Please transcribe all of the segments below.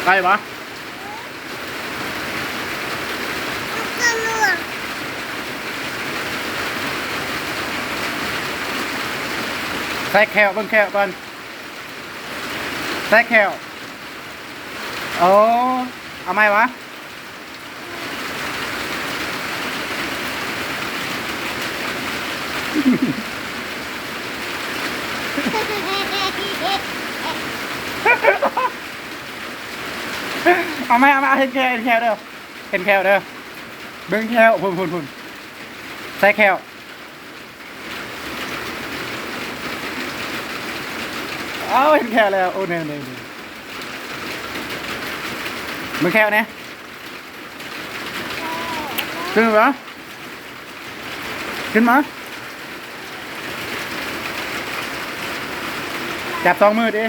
ໄດ້ບໍ່? ໃສ່ແຂ້ວ ເບິ່ງແຂ້ວກ່ອນ ໃສ່ແຂ້ວ. ໂອ້ ເອົາໃໝ່ວະ? ເອົາໃໝ່ ເອົາໃໝ່ ເຫັນແຂ້ວ ເຫັນແຂ້ວເດີ ເຫັນແຂ້ວເດີ ເບິ່ງແຂ້ວ ພຸ້ນໆໆ ໃສ່ແຂ້ວ. ອ້າວ ເຫັນແຂ້ວແລ້ວ ໂອ້ ແນວ ແນວ ແນວ ເບິ່ງແຂ້ວແດ່ ຂຶ້ນມາ ຂຶ້ນມາ ຈັບສອງມືຕິ.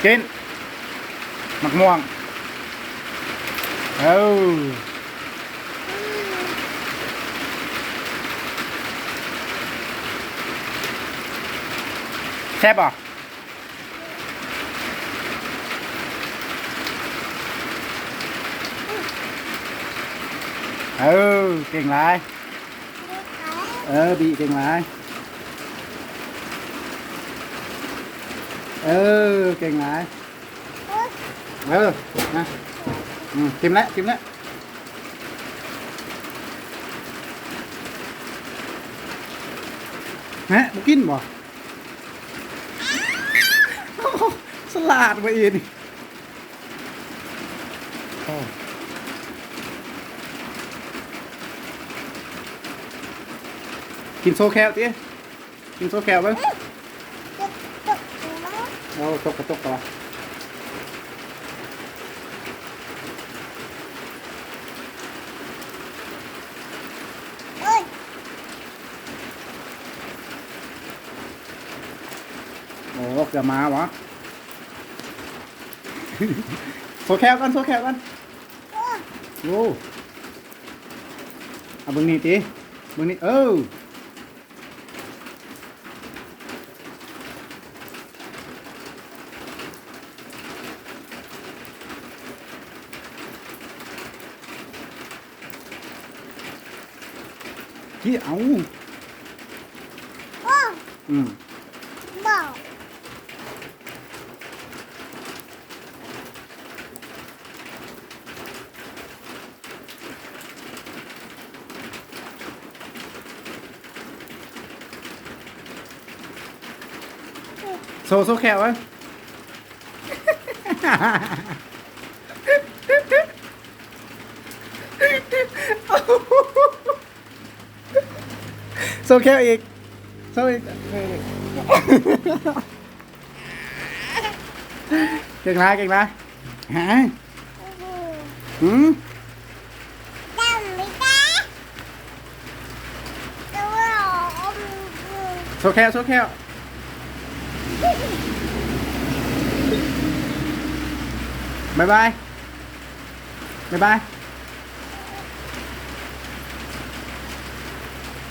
ກິນໝາກມ່ວງ ເອີ ແຊບບໍ່? ເອີ ເກັ່ງຫຼາຍ ເອີ ບີເກັ່ງຫຼາຍ ເອີ ເກັ່ງຫຼາຍ ເອີ ນະ ອືມ ກິນແລ້ວ ກິນແລ້ວ ແນະ ບໍ່ກິນບໍ່? ສະຫຼາດເວີຍອີ່ນີ້ ກິນໂຊແຂ້ວຕິ ກິນໂຊແຂ້ວເບິ່ງ ໂອ້ ຕົກກະຕົກກະວ່າ ໂອ້ ເກືອບມາຫວາ ໂຊແຂ້ວກ່ອນ ໂຊແຂ້ວກ່ອນ ໂອ້ ເອົາເບິ່ງນີ້ຕິ ເບິ່ງນີ້ ເອີ ທີ່ເອົາ ອືມ ໂຊ ໂຊແຂ້ວເບິ່ງ ໂຊແຂ້ວອີກ ໂຊອີກ ເກັ່ງຫຼາຍ ເກັ່ງຫຼາຍ ຮະ ຫືມ ໂຊແຂ້ວ ໂຊແຂ້ວ ບາຍບາຍ ບາຍບາຍ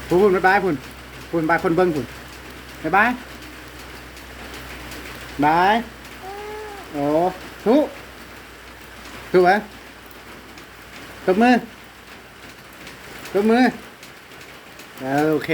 ພຸ້ນ ບາຍບາຍ ພຸ້ນ ພຸ້ນ ບາຍຄົນເບິ່ງ ພຸ້ນ ບາຍບາຍ ບາຍ ໂອ້ ທຸ ທຸເບິ່ງ ຕົບມື ຕົບມື ໂອເຄ.